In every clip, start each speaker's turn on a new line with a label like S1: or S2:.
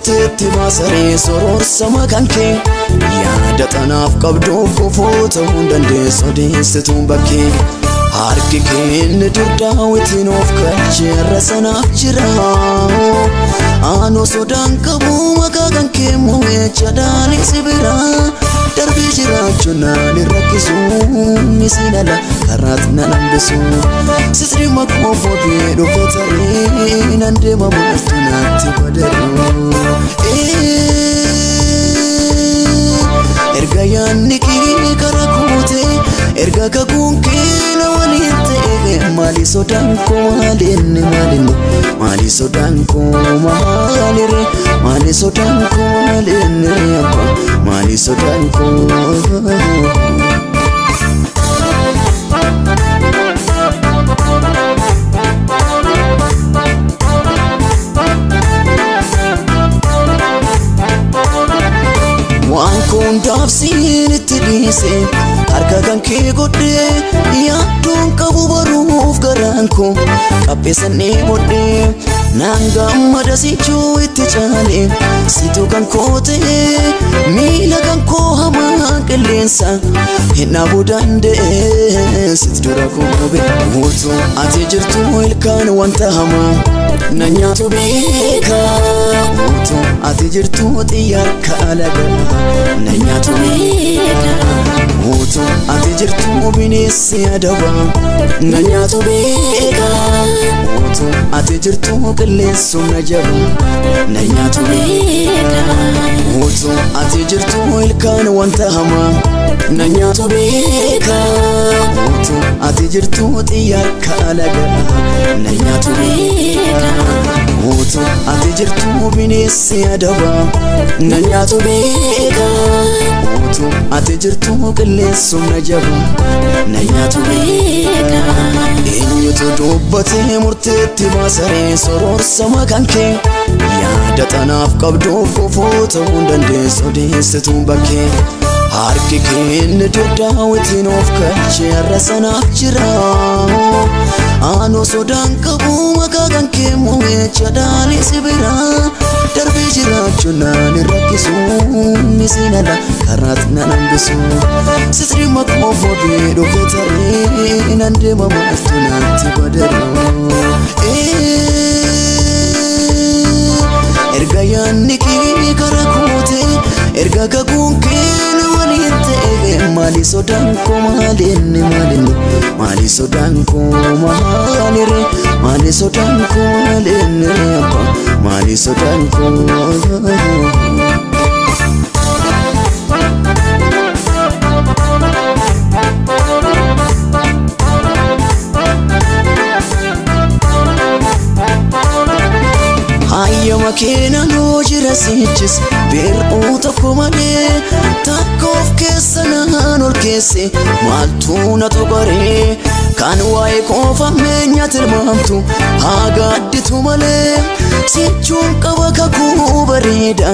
S1: murteetti baasaree soroorsa maqaan kee yaada tanaaf qabduuf kofoo ta'uu dandeessu odeessituun bakkee harki keenya dur daawwitiin of galcheerra sanaaf jira aanoo sodaan qabu maqaa kan kee mo'echa dhaalee si bira darbii jiraachuun naan hin rakkisu isin ala karaatti nan hambisu sisri makoo footee dhufe taree nan deema maaltu natti badaruu. Erga yaadni kee karaa kuutee erga kakuun kee na waliin ta'e maali sodaan koo maalinni maalinni maali sodaan koo maalire maali sodaan koo maalinni abbaa maali sodaan koo. Waan kun daabsiin itti dhiise harka kan kee godhee yaaddoon qabu baruuf garaan koo qapheessannee bodhee naan gammada sichuu itti caale situu kan koo ta'e miila kan koo hamaa qilleensa hin dhaabuu danda'e sit dura koo beekuutu ati jirtu ilkaan wanta hamaa na nyaatu beeka utuu ati jirtu xiyyaarka alagaa na nyaatu beeka utuu ati jirtu bineensi adaba na nyaatu beeka utuu ati jirtu qilleensu na jaba na nyaatu beeka utuu ati jirtu ilkaan wanta hamaa na nyaatu beeka utuu ati jirtu xiyyaarka alagaa na nyaatu beeka utuu ati jirtu bineensi adaba na nyaatu beeka utuu ati jirtu qilleensu na jaba na nyaatu beeka eenyutu dubbatee murteetti baasaree soroorsa maqaan kee yaada tanaaf qabduuf kofoo ta'uu dandeessu odeessituun bakkee harki keenya dur daawwitiin of galcheerra sanaaf jira aanoo sodaan qabu maqaa kan kee mo'echa dhaalee si bira darbii jiraachuun naan hin rakkisu isin ala karaatti nan hambisu sisri makoo footee dhufe taree nan deema maaltu natti badaruu. Erga yaadni kee karaa kuutee erga kakuun kee na waliin ta'e maali sodaan koo maalinni maalinni maali sodaan koo maalire maali sodaan koo maalinni abbaa maali sodaan koo. Hayyama keenanoo jira sichis bir'uu tokko malee takka of keessa naan ol keesse maaltu na tuqaree kan waa'ee qofa meenya tilmaamtu haa gaadditu malee sichuun qaba kakuu bareeda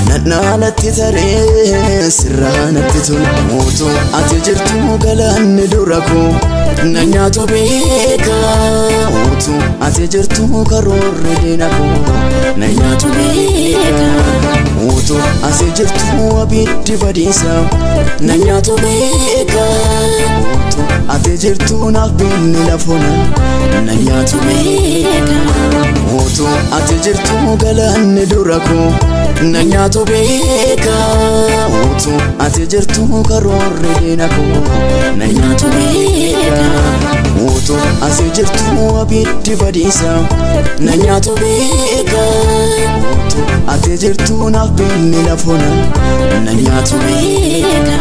S1: nannaalatti taree sirraa natti tole utuu ati jirtu galaanni dura koo na nyaatu beeka utuu ati jirtu karoorri diina koo na nyaatu beeka utuu ati jirtu abiddi badiisa na nyaatu beeka utuu ati jirtu naaf binni lafoona na nyaatu beeka utuu ati jirtu galaanni dura koo na nyaatu beeka utuu ati jirtu karoorri diina koo na nyaatu beeka utuu ati jirtu abiddi badiisa na nyaatu beeka utuu ati jirtu naaf binni lafoona na nyaatu beeka.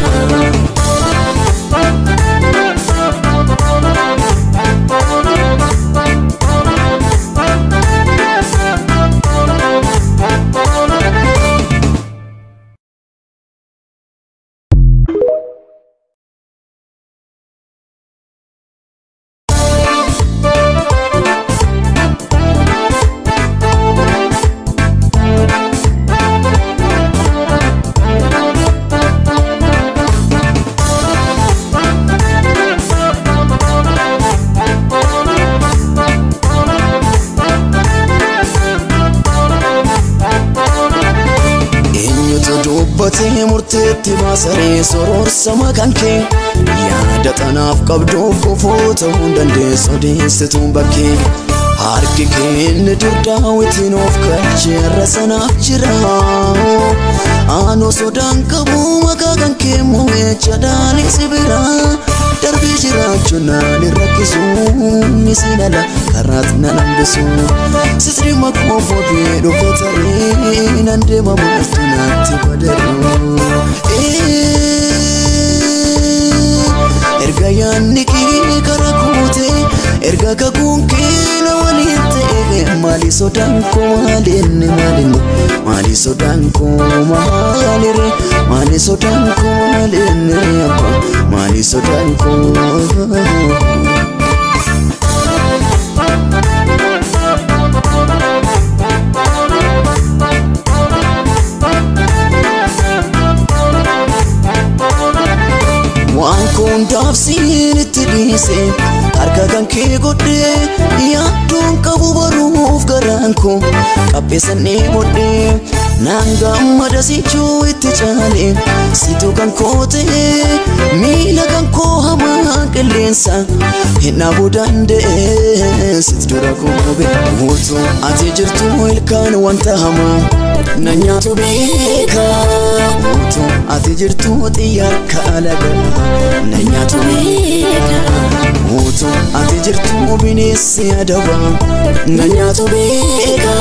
S1: murteetti baasaree soroorsa maqaan kee yaada tanaaf qabduuf kofoo ta'uu dandeessu odeessituun bakkee harki keenya dur daawwitiin of galcheerra sanaaf jira aanoo sodaan qabu maqaa kan kee mo'echa dhaalee si bira darbee jiraachuun naan hin rakkisu ni siinala karaat nan hambisu sisri makuma footee dhufe taree nan deema maaltu natti badaruu. Erga yaadni kee karaa kuutee erga kakuun kee na waliin ta'e maali sodaan koo maalinni maalinni maali sodaan koo maalire maali sodaan koo maalinni abbaa maali sodaan koo. Waan kun siin itti dhiise harka kan kee godhee yaaddoon qabu baruuf garaan koo qapheessannee bodhee naan gammada sichuu itti caale situ kan koo ta'e miila kan koo hamaa qilleensa hin dhaabuu danda'e sit dura koo beekuutu ati jirtu ilkaan wanta hamaa na nyaatu beeka utuu ati jirtu xiyyaarka alagaa na nyaatu beeka utuu ati jirtu bineensi adaba na nyaatu beeka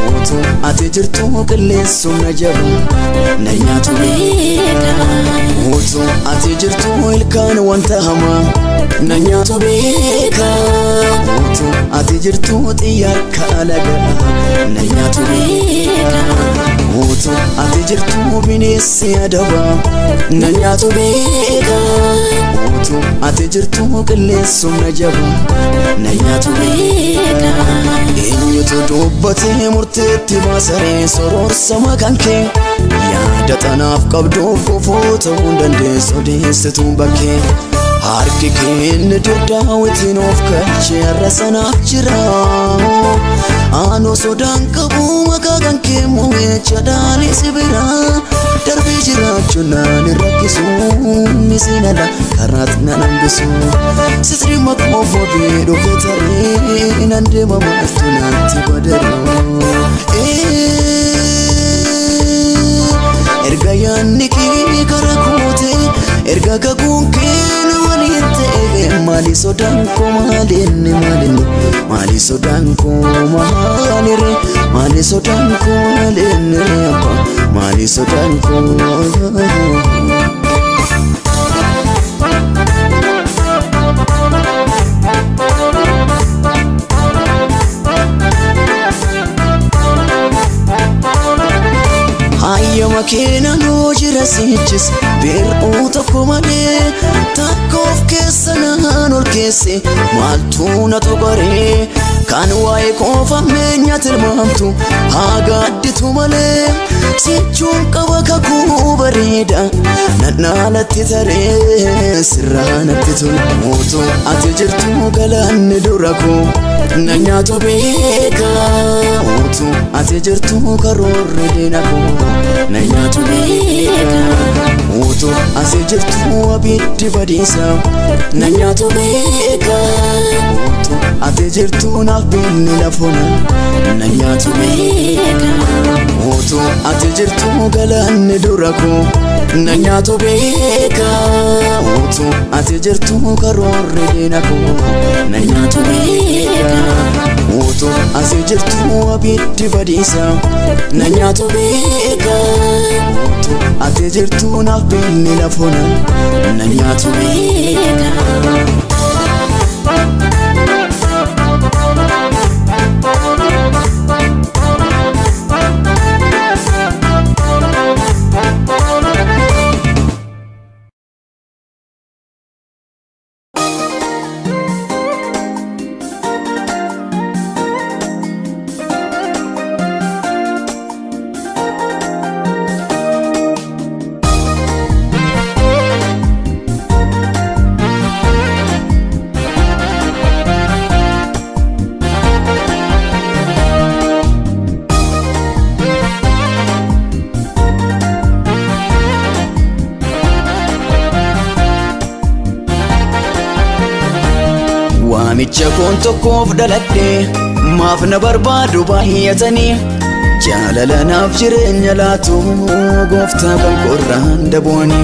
S1: utuu ati jirtu qilleensu na jaba na nyaatu beeka utuu ati jirtu ilkaan wanta hamaa na nyaatu beeka utuu ati jirtu xiyyaarka alagaa na nyaatu beeka utuu ati jirtu bineensi adaba na nyaatu beeka utuu ati jirtu qilleensu na jaba na nyaatu beeka eenyutu dubbatee murteetti baasaree soroorsa maqaan kee yaada tanaaf qabduuf kofoo ta'uu dandeessu odeessituun bakkee harki keenya dur daawwitiin of galcheerra sanaaf jira aanoo sodaan qabu maqaa kan kee mo'echa dhaalee si bira darbee jiraachuun naan hin rakkisu ni siinala karaat nan hambisu sisri makuma footee dhufe taree nan deema maaltu natti badaruu. Erga yaadni kee karaa kuutee erga kakuun kee na waliin ta'e maali sodaan koo maalinni maalinni maali sodaan koo maalire maali sodaan koo maalinni abbaa maali sodaan koo. Hayyama keenanoo jira sichis bir'uu tokko malee takka of keessa naan ol keesse maaltu na tuqaree kan waa'ee qofa meenya tilmaamtu haa gaadditu malee sichuun qaba kakuu bareeda nannaalatti taree sirraa natti tole utuu ati jirtu galaanni dura koo na nyaatu beeka utuu ati jirtu karoorri diina koo na nyaatu beeka utuu ati jirtu abiddi badiisa na nyaatu beeka utuu ati jirtu naaf binni lafoona na nyaatu beeka utuu ati jirtu galaanni dura koo na nyaatu beeka utuu ati jirtu karoorri diina koo na nyaatu beeka utuu ati jirtu abiddi badiisa na nyaatu beeka utuu ati jirtu naaf binni lafoona na nyaatu beeka. Waamicha koon tokkoof dhaladhe maaf na barbaadu baay'atanii jaalala naaf jireenya laatu gooftaa kan qorraan dabooni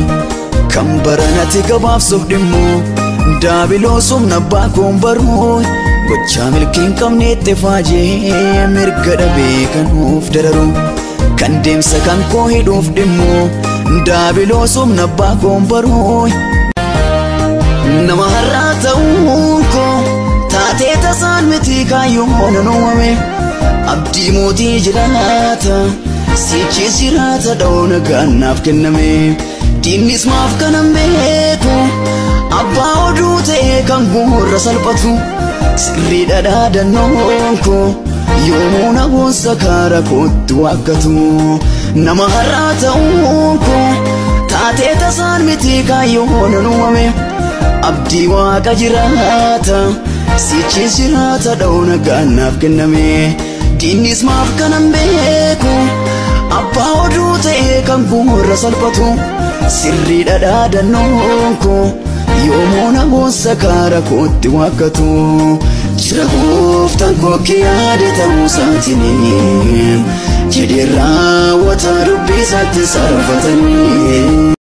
S1: kan baranati gabaabsuuf dhimmu daabiloosum nabbaa koon baruu gochaa milkiin qabneetti faajee mirga dhabee kan nuuf dararu kan deemsa kan koo hidhuuf dhimmu daabiloosum nabbaa koon baruu nama har'aa ta'uun koo taatee tasaan miti kaayyoon nan uumame abdii mootii jiraata sichis jiraata dha'oo nagaan naaf kenname diinnis maaf kanan beeku abbaa oduu ta'e kan gurra salphatu sirrii dhadhaadannoon koo yoomuu na boonsa kaara kootti waakkatu nama har'aa ta'uun koo taatee tasaan miti kaayyoon nan uumame abdii waaqa jiraata sichis jiraata dha'oo nagaan naaf kenname diinnis maaf kanan beeku abbaa oduu ta'e kan gurra salphatu sirrii dhadhaadannoon koo yoomuu na boonsa kaara kootti waakkatu jira gooftaan koo akka yaade ta'uu isaatiin jedhee raawwata dubbii isaatti sarfatanii.